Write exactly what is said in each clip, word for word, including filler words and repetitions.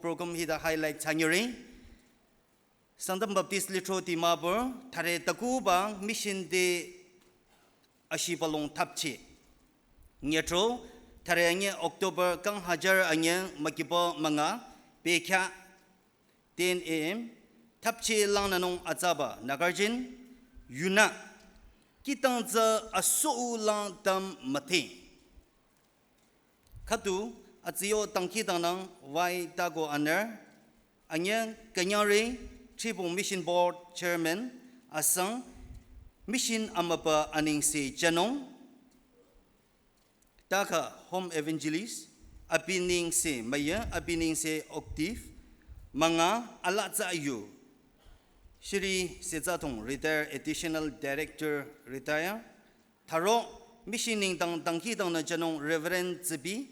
Program hita highlight thsanyüre. Sangtam Baptist Lithro Dimapur, thare takuba mission te ashibalong thapchi. Nyetro, thare anye October kang hajar anye makibo manga, pekya ten A M, thapchi langnanung atsaba Nagarjin, yuna, kitang tsü asu lang tam mate. Khüdu, atsiyo tangki tangnang wai tago aner, anye kanyare Tribung Mission Board Chairman, asang, mission amaba aningse janung, taka Home Evangelist, abiningse maya, abiningse octave, manga alatsa yu, Shri Setsathong, Retired Additional Director, Retire, tharo, mission nengdang tangki tangnü janung Reverend Tsibi,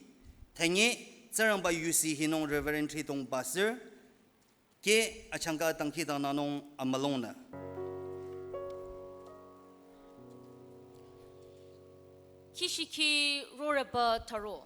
thanye, Tsarangba U C hinung Reverend Thridong Pastor, ke achangka tangki tangnanung amalongnü. Kishiki roreba tharo.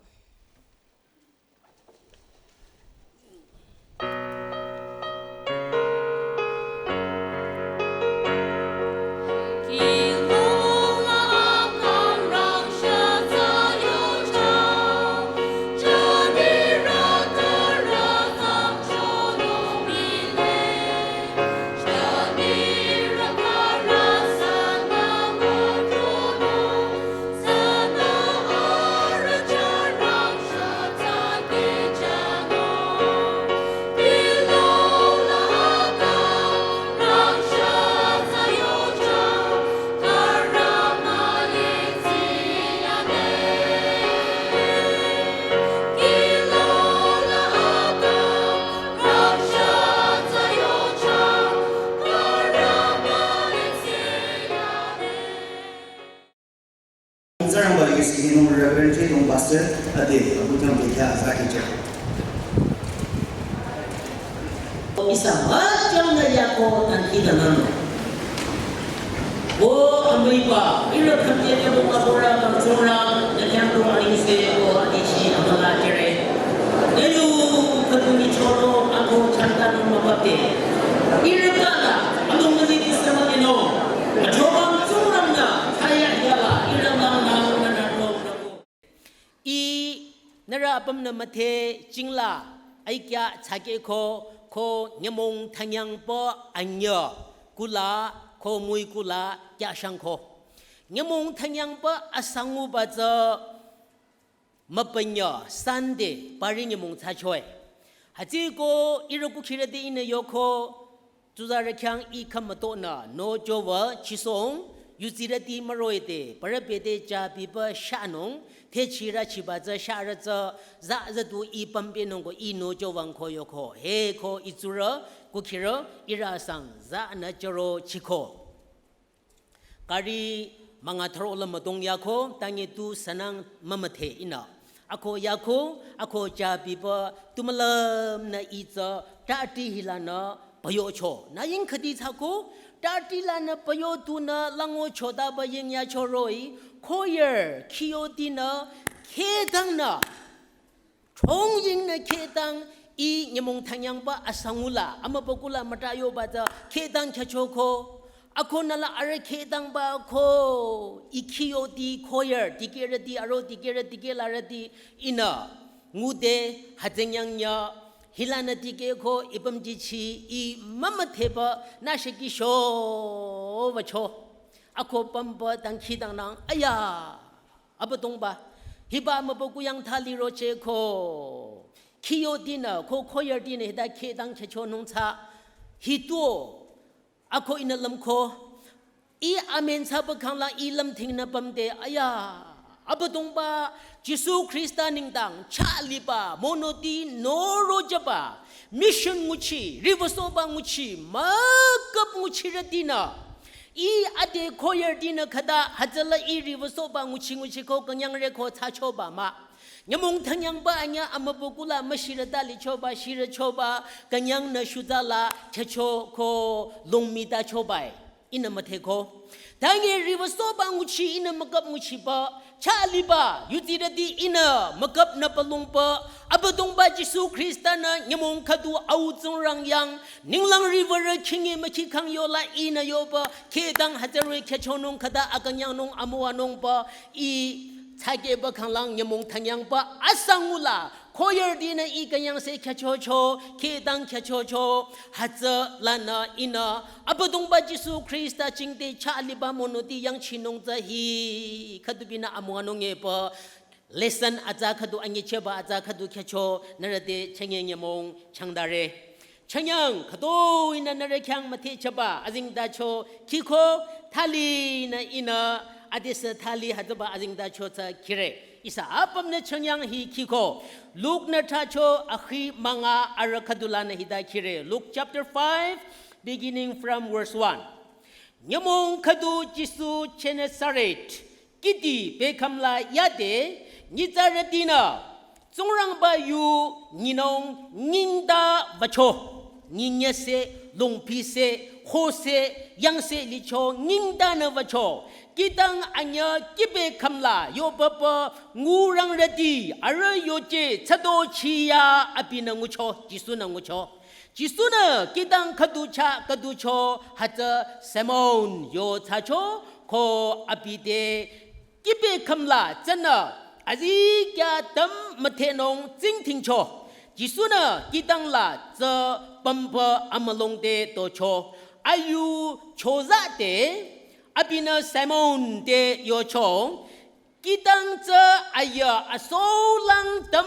Tsarangba U C hinung Reverend Thridong Pastor, ade, abutam bekya azaki cha. Ihsa müchangna yako tangki tangnang. O amüiba, ihrü khamye ke bunga bora kangchongrang, nakyang ko aningse ko adichi amüla jüre. Nenu khüdu nyichoro ako chantanung mübapte. Ihrü kala, amung müzi kisama nino. Achobang Tsingrang nü, thaya hiyala, ihrü lang nang nana rong rong. Ih nührü apümnü müdhe jingla, aikya tsakeko, ko nyümong thanyangba anyü, kula, ko mui kula, kyashangko. Nyümong thanyangba asanguba tsü, mübünyü, Sunday, pari nyümong tsachoe. Hütsüko, ihrü kukhirüti ihnü yoko, tsuzarü khyang ih khümütonü, no jova, chisong, yutsirüti müroide, parapete ja biba shanung, te chira chiba tsü shara tsü, za za du ih pampe nungko ih no jovang ko yoko, he ko ih tsurü, kukhirü, ihrü sang, za nü jaro chiko. Kari manga tharo la müdong yako, tangi tu sanang mümüdhe ihnü. Ako yako, ako ja biba, tu mülümnü ih tsü, tati hilanü, payocho. Nü ying khüdi tsako, tati lanü payo tunü, lango chodaba ying yacho roh-i, choir, khiyotinü, khetangnü. Chongyingnü khetang ih nyümong thanyangba asangula, amübükuh la mütayoba tsü khetang khyachoko. Ako nüla arüh khetangba ko ih khiyoti choir, dikehrüti, aro dikehrü, dikehlarüti ihnü. Ngude, hütsünyangnyü, hilanü dikehko, ipüm jichi, ih mümüdheba, nü shekisho, bacho. Ako pümba, tangki tangnang, aya. Abüdongba, hiba mübükuh yang thali roche ko. Khiyotinü, ko choirtinü, hita khetang khyachonung tsü. Hito, ako ihnü lümko. Ih amen tsaba khangla ih lümthingnü pümde, aya. Abüdongba, Jisu Khrista nengdang, chaliba, monoti, noro jaba. Mission nguchi, riwüsohba nguchi, müküp nguchirütinü. Ih ade choirtinü khüta hütsüla ih riwüsohba nguchi nguchi ko künyangre ko thsachoba mah. Nyümong thanyangba anyü amübükuh la müshirüta lichoba, shirüchoba, künyangnü shutala, chachoko, longmita chobae. ihnü müdheko. Tange riwü soba nguchi ihnü mükap nguchiba, chah liba, yutsirüti ihnü mükap nü palungba, Abüdongba Jisu Khrista-nü nyümong khüdu au Tsingrang yang, ninglang riwürü khingi mükhi khang yola ihnü yoba, khedang hütsüri khyüchonung khüta akünyangnung amüwanungba, ih tsakeba khanglang nyümong thangyangba asangula, choir dinü ih künyangse khyüchocho, khedang khyüchocho, hütsülanü ihnü, Abüdongba Jisu Khrista jingte chah liba monoti yangchinung tsü hi, khüdu binü amüwanung epü, lesson atsa khüdu anyicheba atsa khüdu khyücho, nührü te chenge nyümong changdare. Chanyang khütoi-nü nührü khyang müthehchaba azengtacho khiko, thalinü ihnü adesü thali hütsüba azengtacho tsü khire. Ihsa apümnü chanyang hi khiko. Luke-nü thracho akhi münga arüh khüdulanü hita khire. Luke chapter five, beginning from verse one. Nyümong khüdu Jisu Genesaret kihdi bekhümla yade, nyitsarütinü Tsingrangba yu nyinung nyingta wücho, nyinyese, longpise, khose, yangse licho nyingtanü wücho. Kihtang anyüh kihbekhümla yobaba ngurangrüti arüh yoche tsütochiya abinü ngucho, Jisu-nü ngucho. Jisu-nü kihtang khüdu chah khüducho hütsü Simon yo thsacho ko abi te kihbekhümla tsünü azikyah tüm müthehnung tsingdhingcho. Jisu-nü kihtang la tsü pümpü amülung te tocho. Ayu chozah te abinü Simon te yocho. Kihtang tsü ayü asolang tüm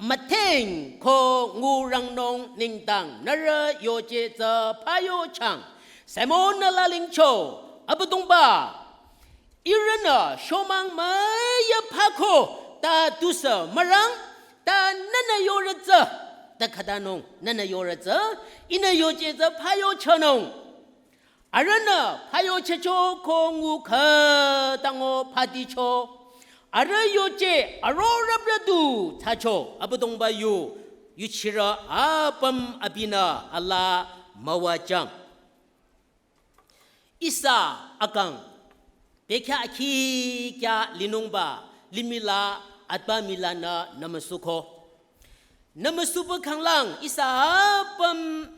mütheng ko ngurangnung nengdang nührü yoche tsü phayochang. Simon-nü lalingcho, Abüdongba, ihrünü shomang müyü phako ta tusü mürang, ta nühnü yorü tsü, ta khütanung nühnü yorü tsü, ihnü yoche tsü phayochonung. Arühnü phayochehcho ko ngu khütango phaticho. Arüh yoche arorüprü du thsacho. Abüdongba yu, yuchirü apüm abinü alaa müwajang. Ihsa akang, bekhyah akhi kya linungba, limih la atbamih lanü nümüsuko. Nümüsuba khanglang ihsa apüm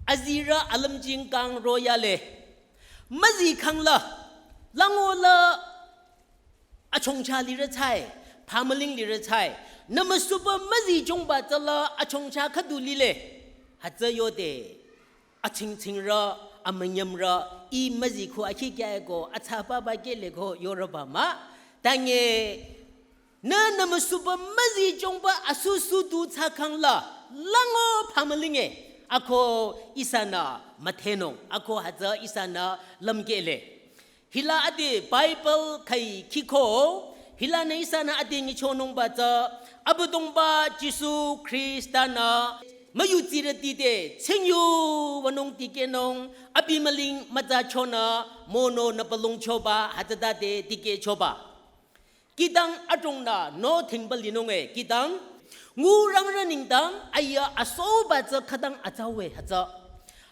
azirü alümjing kang royale. Müzi khangla, lango la achongcha lirü tsai, phamüling lirü tsai. Nümüsuba müzi jongba tsüla achongcha khüdu lile. Hütsü yode, achingchingrü, amünyümrü, ih müzi khu akhi kya ko, atsaba ba kele ko, yorüba mah. Tange, nü nümüsuba müzi jongba asusu du thsakhangla, lango phamülinge, ako ihsanü müthehnung, ako hütsü ihsanü lümkehle. Hila ade Bible khai khiko, hilanü ihsanü ade nyichonungba tsü, Abüdongba Jisu Khrista-nü, müyutsirüti te, tsingyu wünung tikehnung, abi müling mütsachonü, mono nü palungchoba, hütsütade tikehchoba. Kihtang adrongnü no thingba linunge kihtang. Ngurangrü nengdang ayü asoba tsü khütang atsawe hütsü.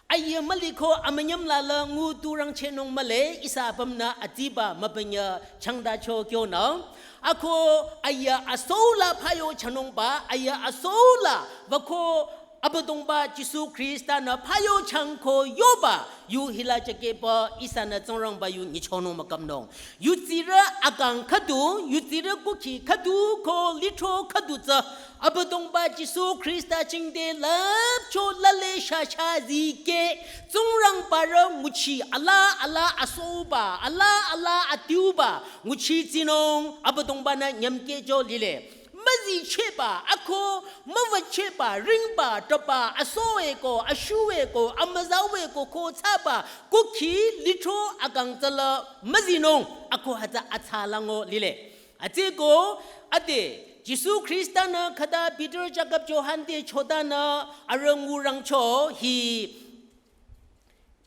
Ayü müliko amünyüm lala ngu turangchehnung mühle ihsa apümnü atiba mübünyü changdacho kyonü. Ako ayü asola phayochonungba, ayü asola wüko Abüdongba Jisu Khrista-nü phayochang ko yoba, yu hila chakeba ihsanü Tsingrangba yu nyichonung mükapnung. Yutsirü akang khüdu, yutsirü kukhi khüdu ko lithro khüdu tsü, Abüdongba Jisu Khrista jingte lüpcho lale shasha zikeh, Tsingrangbarü nguchi alaa alaa asoba, alaa alaa adiuba, nguchi tsinung, Abüdongba-nü nyümkehcho lile. Müzichehba, ako, müwüchehba, ringba, toba, asoeko, ashueko, amüzaoeko, ko thsaba, kukhi, lithro, akang tsüla, müzinung, ako hütsü atsa lango lile. Atsüko, ade, Jisu Khrista-nü khüta Peter, Jakob, Johan te chotanü, arüh ngurangcho, hi,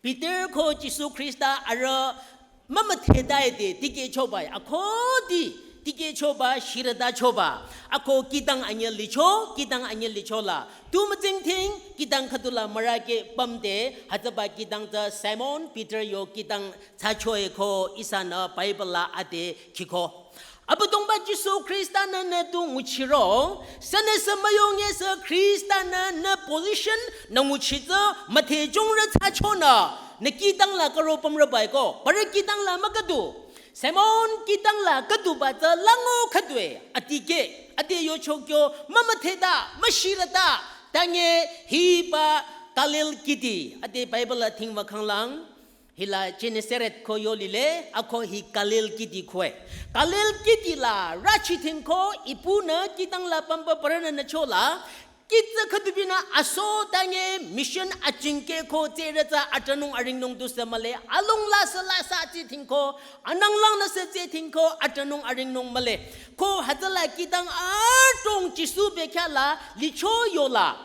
Peter ko Jisu Khrista arüh mümüdheta ete tikehchoba, ako di tikehchoba, shirütachoba, ako kihtang anyüh licho, kihtang anyüh lichola. Tu mütsingdhing, kihtang khüdula mürake pümde, hütsüba kihtang tsü Simon Peter yo kihtang thsachoe ko ihsanü Bible la ade khiko. Abüdongba Jisu Khrista-nü nü tu nguchiro, sünüsü müyonge sü Khrista-nü nü position nü nguchi tsü müthehjong rü thsachonü, nü kihtang la karo pümrübai ko, parü kihtang la mükadu. Simon kihtang la kaduba tsü lango khüdue, adikeh, ade yochokyo, mümüthehta, müshirüta, tange hiba Galil kiti, ade Bible la thingwa khanglang, hila Gennesaret ko yo lile, ako hi Galil kiti koe. Galil kiti la rüchi thingko, ipunü kihtang la pümba parünü nü chola, kih tsü khüdubinü aso tange mission achingke ko tsürü tsü atranung aringnung tusü mühle, alung la sü la sü tsü thingko, ananglang nü sü tsü thingko, atranung aringnung mühle. Ko hütsüla kihtang adrong Jisu bekhyah la, licho yola.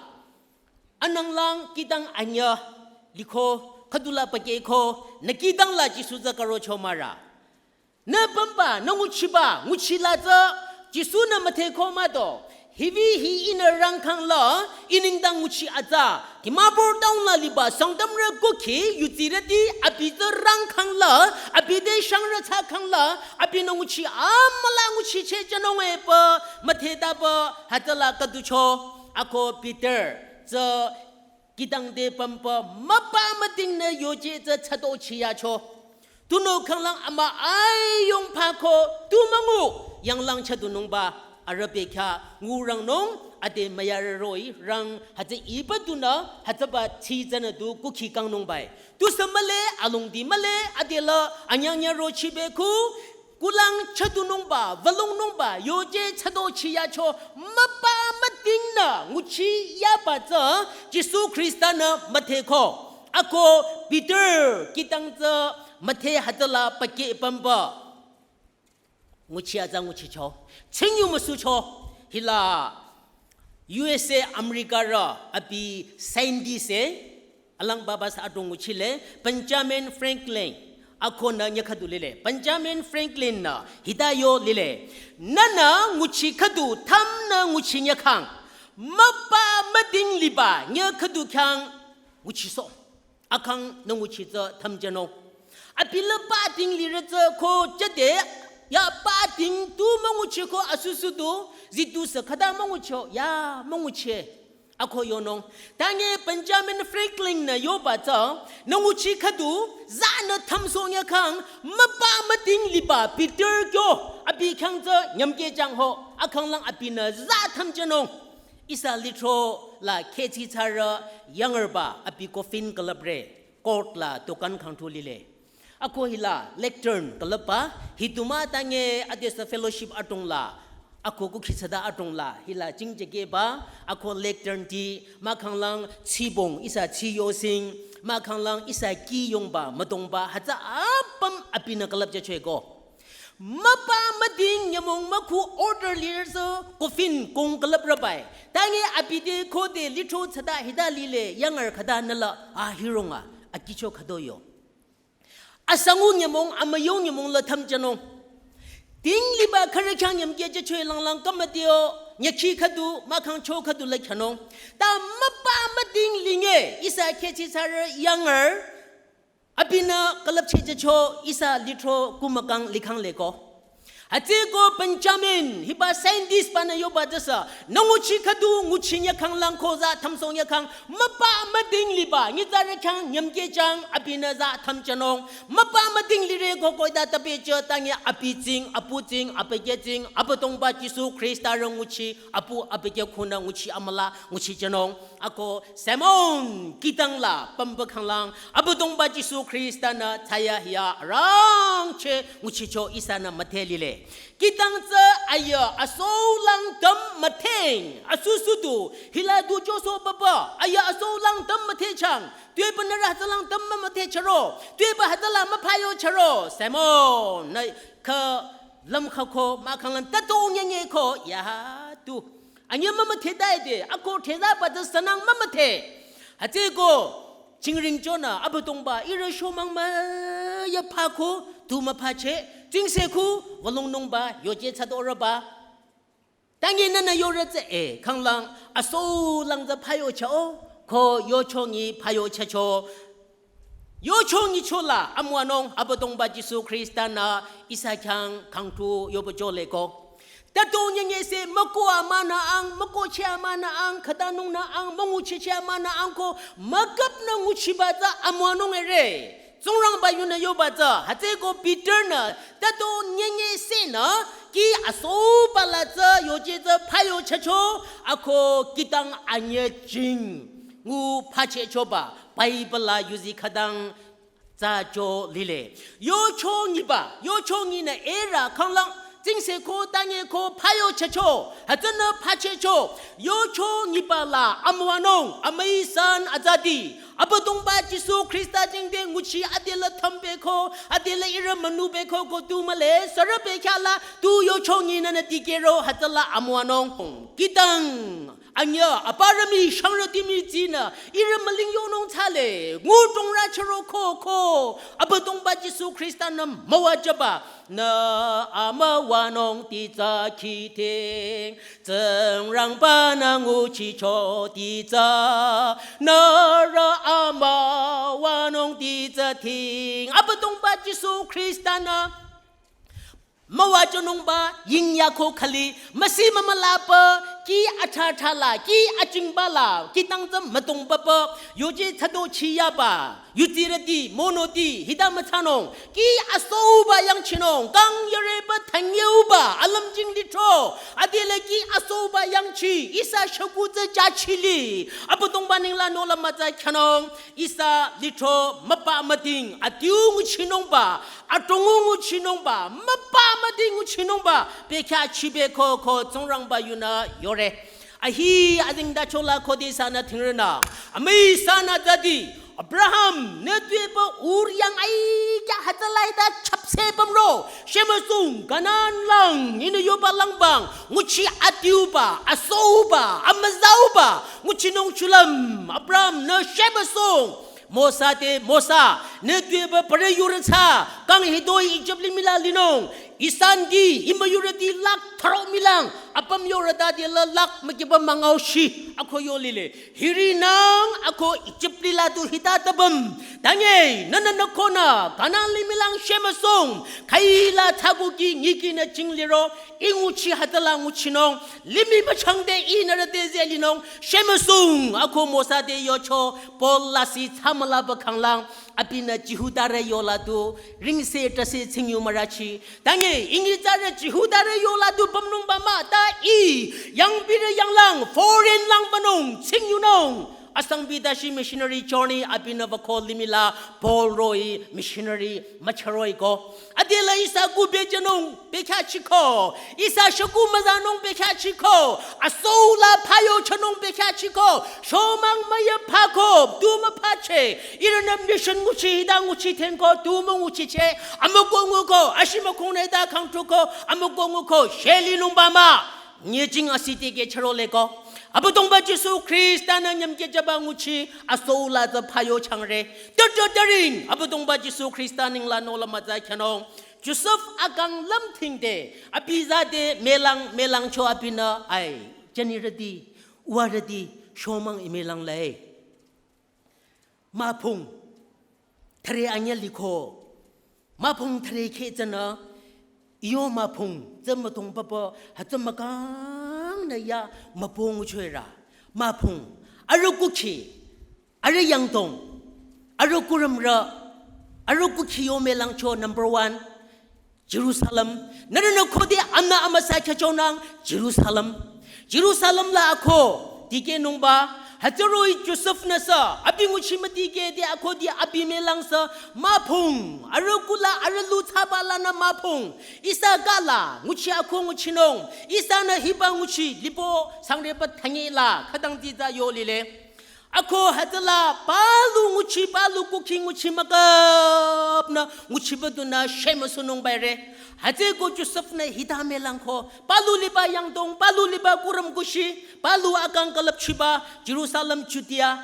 Ananglang kihtang anyüh, liko, khüdula pakeh ko, nü kihtang la Jisu tsü karocho mürü. Nü pümba, nü nguchiba, nguchi la tsü, Jisu-nü müthehko mah do. Hibi hi ihnü rangkhang la, i nengdang nguchi atsa. Dimapur town la liba Sangtamrü kukhi, yutsirüti, abi tsü rangkhang la, abi te shangrü thsakhang la, abinü nguchi amüla nguchicheh jünung epü, müthehtaba, hütsüla kaducho, ako Peter, tsü, kihtang te pümba müpa mütingnü yoje tsü thsato chiyacho. Tunüo khanglang ama ayong phako tu müngu yanglang chadunungba arüh bekhyah ngurangnung ade müyarü roh-i rang hütsü iba tunü hütsüba tsü tsünü tu kukhi kangnungbae. Tusü mühle alongdi mühle adela anyangnyü rochibe ku kulang chadunungba, wülungnungba, yoje thsato chiyacho, müpa mütingnü, nguchi yaba tsü, Jisu Khrista-nü müthehko. Ako Peter, kihtang tsü, mütheh hütsüla pakeh pümba. Nguchi atsa nguchicho. Tsingyu müsucho. Hila, U S A America rü, abi scientist e, alang baba sü adrong nguchile, Benjamin Franklin, ako nü nyü khüdu lile. Benjamin Franklin nü, hita yo lile. Nünü nguchi khüdu, thamnü nguchi nyükhang. Müpa müting liba, nyü khüdu khyang nguchisoh. Akhang nü nguchi tsü thamjünung. Abi la pating lirü tsü ko jüde, ya pating tu münguchi ko asusu du, zitu sü khüta müngucho, ya münguchi. Ako yonung. Tange Benjamin Franklin nü yoba tsü, nü nguchi khüdu, zanü thamsoh nyükhang, müpa müting liba Peter kyo, abi khyang tsü nyümkeh jang ho, akhanglang abinü za thamjünung. Ihsa lithro la khechi thsarü yangrüba abi coffin külüpre, court la dukan khangthu lile. Ako hila lectern külüpba, hituma tange adesü fellowship adrong la, ako kukhi thsada adrong la, hila jingjekeba, ako lectern ti, mahkhanglang tsibong, ihsa tsi yosing, mahkhanglang ihsa kih yongba, müdongba, hütsü apüm abinü külüpjüchoeko. Müpa müding nyümong mükhu order lirü tsü coffin kong külüprübai. Tange abi te khode lithro thsada hita lile yangrü khüta nüla ahirong a, akicho khüdo yo. Asangu nyümong amüyo nyümong la thamjünung. Ting liba khürü khyang nyümkehjüchoe langlang kümütio, nyükhi khüdu, mahkhang cho khüdu la khyanung. Ta müpa müding linge, ihsa khechi thsarü yangrü, abinü külüpchehjücho ihsa lithro kumükang likhang leko. Hütsüeko Benjamin, hiba scientist banü yoba tsüsü, nü nguchi khüdu nguchi nyükhang lang ko za thamsoh nyükhang, müpa müding liba, nyitsarü khyang nyümkeh jang, abinü za thamjünung, müpa müding lire ko koida tapehjü tange abi tsing, apu tsing, abükyü tsing, Abüdongba Jisu Khrista rü nguchi, apu abükyü khunü nguchi amüla, nguchijünung. Ako Simon kihtang la pümba khanglang Abüdongba Jisu Khrista-nü thsayahiya arangcheh nguchicho ihsanü müdhe lile. Kihtang tsü aya asolang tüm müdheng asusu du hila du joso papa aya asolang tüm müdhechang tuepü nührü hütsülang tüm mümüdhecharo tuepü hütsüla müphayocharo Simon nü kha lümkhako mahkhanglang tato nyengeko ya tu. Anyü mümüdhe taide, ako thsaba tsü sünang mümüdhe. Hütsüeko, chingring chonü, Abüdongba, ihrü shomang müyaphako, tu müphache, tsingsekhu, wülungnungba, yoje thsadorüba. Tange nünü yorü tsü e, khanglang, asolang tsü phayochao, ko yochongi phayo chacho. Yochongi chola amüwanung Abüdongba Jisu Khrista-nü ihsa khyang kangtu yoba jole ko. Tato nyenye se müko amanü ang, müko che amanü ang, khatanung nü ang, münguchi che amanü ang ko, müküpnü nguchiba tsü amüwanung ere. Tsingrangba yunü yoba tsü, hütsüko Peter-nü, tato nyenye se nü, ki asoba la tsü, yoje tsü, phayo chacho, ako kihtang anye jing, ngu phache choba, Bible la yuzi khadang, tsü jo lile. Yochongiba, yochongi nü era khanglang, tsingse ko, tanye ko, phayo chacho, hütsünü phache cho, yochongiba la amüwanung, amüi san azadi, Abüdongba Jisu Khrista jingte nguchi adela thambe ko, adela ira manu be ko, ko tu male, sarabe khyala, tu yochongi nü nü dikehro, hütsüla amüwanung. Kihtang, anya, aparami, shangrütimi jinü, ira müling yonung thsale, ngu tongra charo ko, ko, Abüdongba Jisu Khrista-nü müwajüba, nü amüwanung ti tsü kihteng, Tsingrangba-nü nguchicho ti tsü, nührü amüwanung ti tsü ting. Abüdongba Jisu Khrista-nü müwajünungba yingya ko khali, müsi mümülapü, ki athathala, ki ajingba la, kihtang tsü mütongba pü, yoje thado chiyaba. Yutirüti, monoti, hita müthsanung, ki asoba yangchinung, kang yoreba thanyeuba, alümjing litro, adile ki asoba yangchi, ihsa shükuh tsü jachili, Abüdongba ninglang nola mütsa khanung, ihsa litro, müpa müding, adiu nguchinungba, atongu nguchinungba, müpa müding nguchinungba, bekhyah chibe ko ko Tsingrangba yunü yore. Ahi, azingda chola khode sanü thingrünü. Amüi sanü dadi. Abraham, nü tuepü Ur yang ai kya hütsülaida chapse pümro. Shemüsung, Kanan lang, ihnü yoba langbang. Nguchi adiuba, asoba, amüzauba. Nguchinung chulüm. Abraham, nü shemüsung. Mosa te, Mosa, nü tuepü pare yurü tsü, kang hitoi Egypt limih la linung, ihsa di, imüyurüti lakh thüro mülang, apüm yurü dadi la lakh mükiba müngao shi, ako yo lile. Hirinang, ako Egypt lila tu hita tabüm. Tange, nü nü nü konü, Kanan limih lang shemüsung, khaila thaku ki ngi ki nü jingliro, I nguchi hütsüla nguchinung, limih müchangde ihnü rüte ze linung, shemüsung, ako Mosa te yocho, Paul lasih thsamüla ba khanglang, abinü Jihudarü yola tu, ringse tase tsingyu mürachi. Tange, ingi tsarü Jihudarü yola tu pümnungba mah, ta I, yangpirü yanglang, foreign lang banung, tsingyunung. Asang bidashi missionary journey abinü ba ko limih la Paul roh-i missionary mücharoi ko. Adela ihsa ku bejünung bekhyah chiko. Ihsa shükuh müzanung bekhyah chiko. Asola phayo chanung bekhyah chiko. Shomang müyü phako. Tu müphache. Ihrünü mission nguchi hita nguchi thenko. Tu münguchiche. Amüko nguko. Ashi mükhongnü hita khangtruko. Amüko nguko. Sheli nungba mah. Nyejing asiti ke charo leko. Abüdongba Jisu Khrista-nü nyümkejüba nguchi asola tsü phayo changre. Tütü türing Abüdongba Jisu Khrista ninglang nola mütsa khanung. Joseph akang lümthingde abi zade mülang mülang cho abinü ai. Jünirüti, uwarüti, shomang I mülang lai. Mahphung, thüre anyü liko. Mahphung thüre kheh tsünü, iyo mahphung, tsü mütong papa, hütsü mükang nü ya, müpong choira. Mahphung, arüh kukhi, arüh yangdong, arüh kurümrü, arüh kukhi yo mülang cho number one. Jerusalem, nührünü khode amna amüsa khyachonang Jerusalem. Jerusalem la ako, dikehnungba, hütsüroh-i Joseph nüsü, abi nguchi müdikehde ako di abi mülang sü, mahphung, arüh kula, arüh lu thsaba lanü mahphung, ihsa kala, nguchi ako nguchinung, ihsanü hiba nguchi, lipo, sangreba thangela, khütang dida yo lile. Ako hütsüla palu nguchi, palu kukhi nguchi müküpnü nguchiba dunü shemüsunung baire. Hütsüko Joseph-nü hita mülang ko, palu liba yangdong, palu liba kurüm kushi, palu akang külüpchiba, Jerusalem, Judea,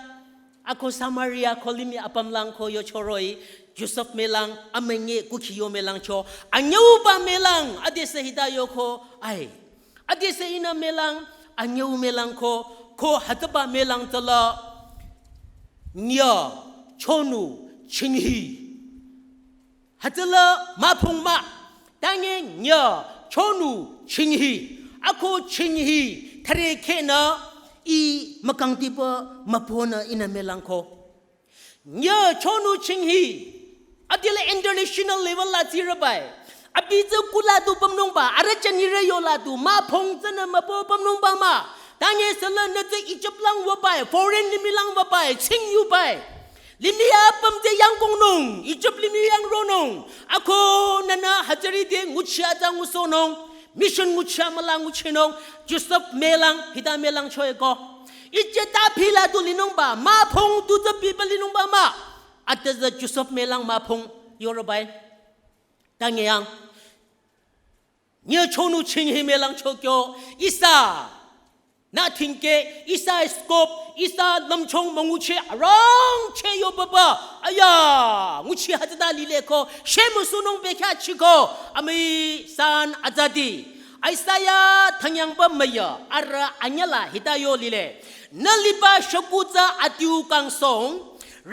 ako Samaria, ko limih apüm lang ko yochoroh-i, Joseph mülang, amünyi kukhi yo mülang cho, anyüuba mülang, adesü hita yoko, ai. Adesü ihnü mülang, anyüu mülang ko, ko hütsüba mülang tsüla. nyü chonu chinghi. Hütsüla müphong mah, tange nyü chonu chinghi. Ako chinghi thüre khenü ih mükangtiba mübünü ihnü mülang ko. Nyü chonu chinghi. Adila international level la tsirübai. Abi tsü kula du pümnungba, arüh chanyire yola du, müphong tsünü mübü pümnungba mah. Tange süla nü tsü Egypt lang wübai, foreign limih lang wübai, ching yubai. Limih apüm tsü yangkongnung, Egypt limih yang ronung. Ako nünü hütsüri te nguchi atsa ngusohnung. Mission nguchi amüla nguchinung. Joseph mülang, hita mülang choe ko. Ije ta phila du linungba, müphong du tsü biba linungba mah. Ata tsü Joseph mülang müphong yorübai. Tange yang. Nyü chonu chinghi mülang chokyo. Ihsa. Nü thingke, ihsa scope, ihsa lümchung müngucheh arangcheh yo baba. Aya, nguchi hütsüta lile ko. Shemüsunung bekhyah chiko. Amüi san azadi. Isaiah thangyangba müya, arüh anyüla hita yo lile. Nü liba shükuh tsü adiu kangsong,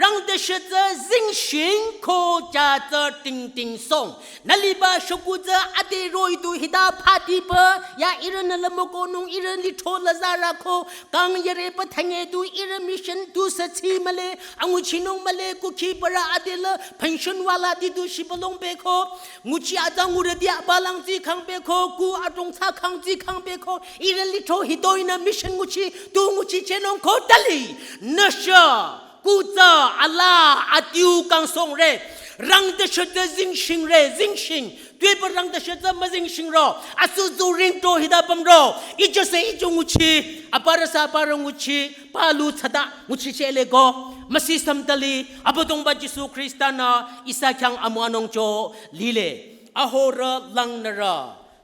rangdüshe tsü zingshing ko ja tsü tingting song. Nü liba shükuh tsü ade roh-i du hita phatiba, ya ihrünü la mükohnung ihrü lithro la zarü ko, kang yere pa thangye du ihrü mission du sachi mühle, anguchinung mühle, kukhi parü adela, pension wala di du shibalong beko, nguchi atsa ngurüti abalang tsi khang beko, ku adrong tsa khang tsi khang beko, ihrü lithro hitoi nü mission nguchi, tu nguchichehnung ko tali, nüsha, kuh tsü ala adiu kangsong re, rangdüshe tsü zingshing re, zingshing, tuepü rangdüshe tsü müzingshing ro, asu zu ring to hita püm ro, ije se ije nguchi, aparü sa aparü nguchi, palu tsata nguchicheh le ko, müsi samtali, Abüdongba Jisu Khrista nü, ihsa khyang amüwanung cho, lile, ahorü langnürü,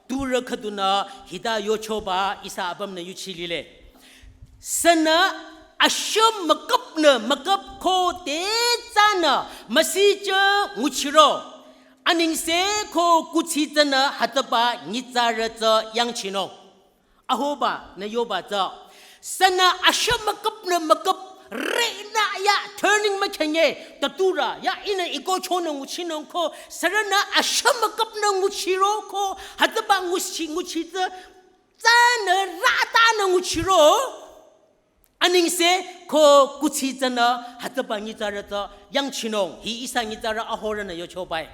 turü khüdunü, hita yochoba, ihsa apümnü yuchi lile. Sünü, ashüm müküpnü, müküp ko te tsünü, müsi tsü nguchiro. Anengse ko kuthsi tsünü, hütsüba nyitsarü tsü yangchinung. Ahoba, nü yoba tsü. Sünü ashüm müküpnü müküp re nü ya turning mükhenye. Tatura, ya ihnü iko chonü nguchinung ko. Sürünü ashüm müküpnü nguchiro ko. Hütsüba nguchi, nguchi tsü. Tsünü rütanü nguchiro. Anengse ko kuthsi tsünü hütsüba nyitsarü tsü yangchinung. Hi ihsa nyitsarü ahorünü yochobai.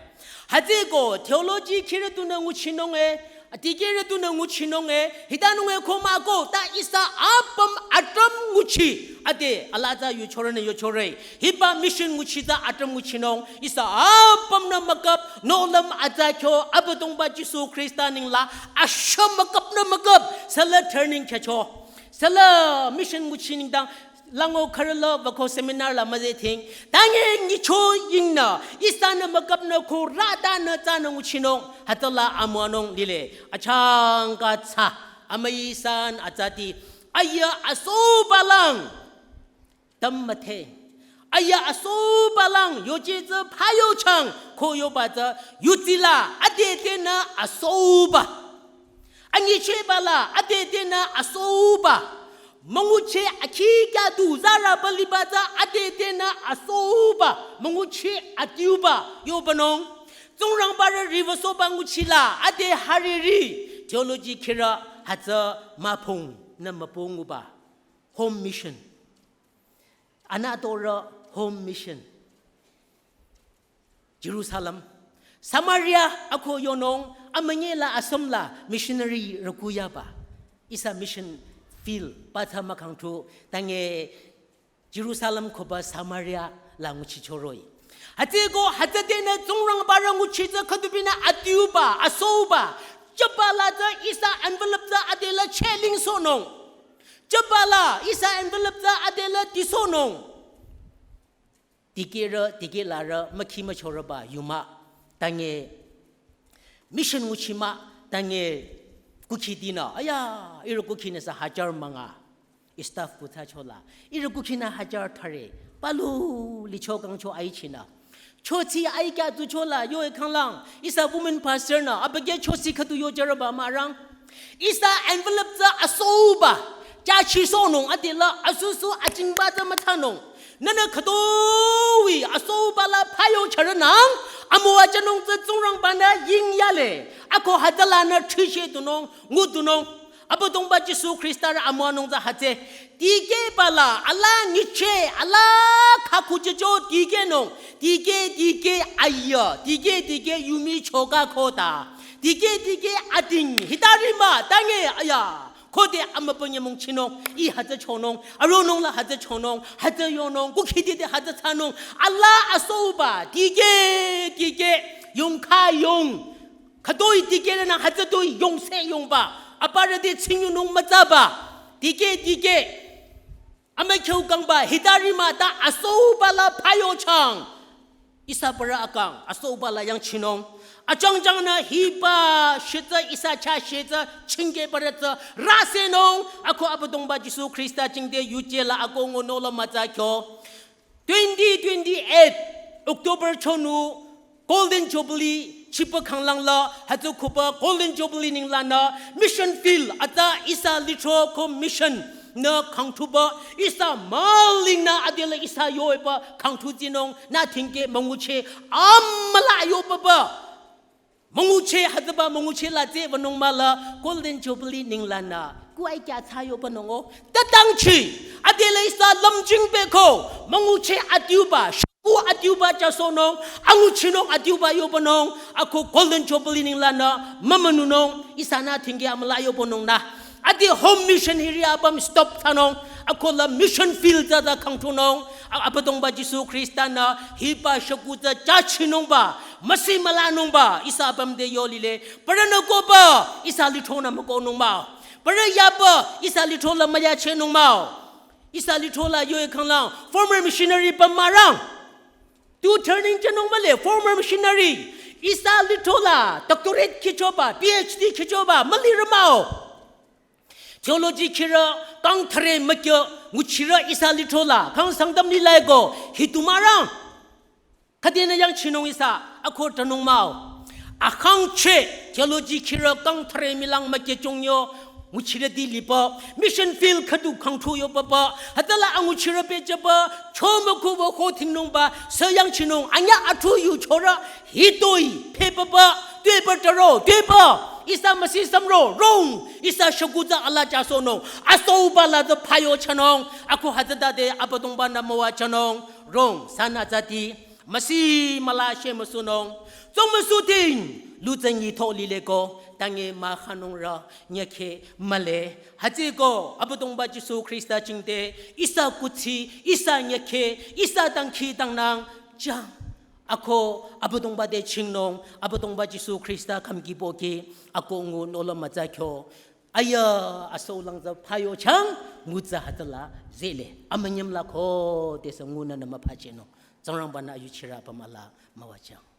Hütsüko theology khirü tunü nguchinung e, adikehrü tunü nguchinung e, hitanung e ko mah ko, ta ihsa apüm atüm nguchi, ade, ala tsü yuchorünü yuchore, hiba mission nguchi tsü atüm nguchinung, ihsa apümnü müküp, nohlüm atsa kyo, Abüdongba Jisu Khrista nengla, ashüm müküpnü müküp, süla turning khyücho, süla mission nguchi nengdang, lango khürüla bako seminar la müzeh thing. Tange nyicho yingnü, ihsanü müküpnü ko rütanü tsünü nguchinung, hütsüla amüwanung lile. Achangka tsü, amüi san atsati. Aya asoba lang. Tam müthe. Aya asoba lang, yoche tsü phayochang, ko yoba tsü, yutsila, ade tenü asoba. Anyichehba la, ade tenü asoba. Müngucheh akhi kya du zarüba liba tsü ade tenü asoba. Müngucheh adiuba yobanung. Tsingrangbarü riwüsohba nguchila, ade hariri. Theology khirü hütsü müphongnü mübü nguba. Home mission. Anütorü home mission. Jerusalem, Samaria ako yonung, amünyi la asüm la missionary rükuyaba. Ihsa mission field, patha mükhangthu, tange Jerusalem koba Samaria la nguchichoroh-i. Hütsüko, hütsü tenü Tsingrangbarü nguchi tsü khüdubinü adiuba, asoba. Chaba la tsü ihsa envelope tsü adela cheling sohnung. Chaba la ihsa envelope tsü adela tisohnung. Dikehrü, dikehlarü, mükhi müchorüba, yumah, tange, mission nguchi mah, tange, kukhi dinü, aya, ihrü kukhinü sü hajar münga, staff kutsa chola, ihrü kukhinü hajar thüre, palu, licho kangcho aichinü. Chochi aikya tu chola, yo ekhanglang, ihsa woman pastor nü, abükyü chosi khüdu yo jarüba mürang. Ihsa envelope tsü asoba, kyachisohnung adela, asusu achingba tsü müthanung. Nünü khütoi asoba la phayo chürünang, amüwa jünung tsü Tsingrangba-nü yingyale. Ako hütsülanü trishe dunung, ngu dunung. Abüdongba Jisu Khrista rü amüwanung tsü hütsü. Dikehba la, ala nyicheh, ala khakhu jüjo dikehnung. Dikeh, dikeh, aya. Dikeh, dikeh, yumi choka khota. Dikeh, dikeh, ading, hitari mah, tange, aya. Khode amübü nyümong chinung, ih hütsü chonung, aronung la hütsü chonung, hütsü yonung, kukhidi de hütsü thsanung, ala asoba, dikeh, dikeh, yongkha yong. Khütoi dikeh nü hütsütoi yongse yongba, aparü de tsingyunung mütsaba, dikeh, dikeh. Amükhyu kangba, hitari mah ta asoba la phayo chang. Ihsa parü akang, asoba la yangchinung. Achangchang nü hiba shitsü ihsa chah shitsü chingke parü tsü rasenung. Ako Abüdongba Jisu Khrista jingte yuje la ako ngu nola mütsa kyo. Twenty twenty-eight October chonu Golden Jubilee chipü khanglang la hütsü khupü Golden Jubilee ninglanü mission field atsa ihsa lithro ko mission nü khangthupü ihsa mülingnü adela ihsa yoepü khangthu tsinung nü thingke müngucheh amüla yopüpü. Müngucheh hütsüba müngucheh la tsü wünung mah la Golden Jubilee ninglanü. Kuai kya tsa yopünung o. Tatangchi. Adela ihsa lümjing beko. Müngucheh adiuba. Shaku adiuba jasohnung. Anguchinung adiuba yopünung. Ako Golden Jubilee ninglanü. Mümünunung. Ihsanü thingke amüla yopünung nü. Adi home mission hiri apüm stop thsanung. Ako la mission field tsü ta khangthunung. A-, Abüdongba Jisu Khrista nü hiba shaku tsü jachinungba, müsi mülanungba, ihsa apüm te yolile, parünü koba, ihsa lithro nü mükonung mah-o. Parü yaba, ihsa lithro la müyachehnung mah-o. Ihsa lithro la yoe khanglang, former missionary pü mürang. Tu turning jünung mühle, former missionary. Ihsa lithro la, doctorate khichoba, P H D khichoba, mülirü mah-o. Theology khirü kang thüre mükyo nguchirü ihsa lithro la kang Sangtam li laiko hitu mürang. Khüdenü yangchinung ihsa ako tanung mah-o. Akhangcheh theology khirü kang thüre mülang mükyo chongyo nguchirüti lipü. Mission field khüdu khangthu yopüpü. Hütsüla anguchirü pehjüpü. Chomükhu wüko thingnungba. Sü yangchinung anyü athu yu chorü. Hitoi, phepüpü, tuepü taro, tuepü, ihsa müsi sümro, rong, ihsa shaku tsü ala jasohnung, asoba la tsü phayo chanung, ako hütsütade Abüdongba nü müwa chanung, rong, sünü tsüti, müsi müla shemüsunung, tsongmüsuting, lu tsü nyitho lileko, tange mükhanung rü, nyükhe, mühle, hütsüko, Abüdongba Jisu Khrista jingte, ihsa kuthsi, ihsa nyükhe, ihsa dangkhidangnang, jang. Ako Abüdongba te chingnung, Abüdongba Jisu Khrista khümki pohki, ako ngu nola mütsa kyo. Aya, asolang tsü phayo chang, ngu tsü hütsüla, zele. Amünyüm la khodesü ngunü nü müphachehnung. Tsingrangba nü ayuchirü apüm ala müwajüng.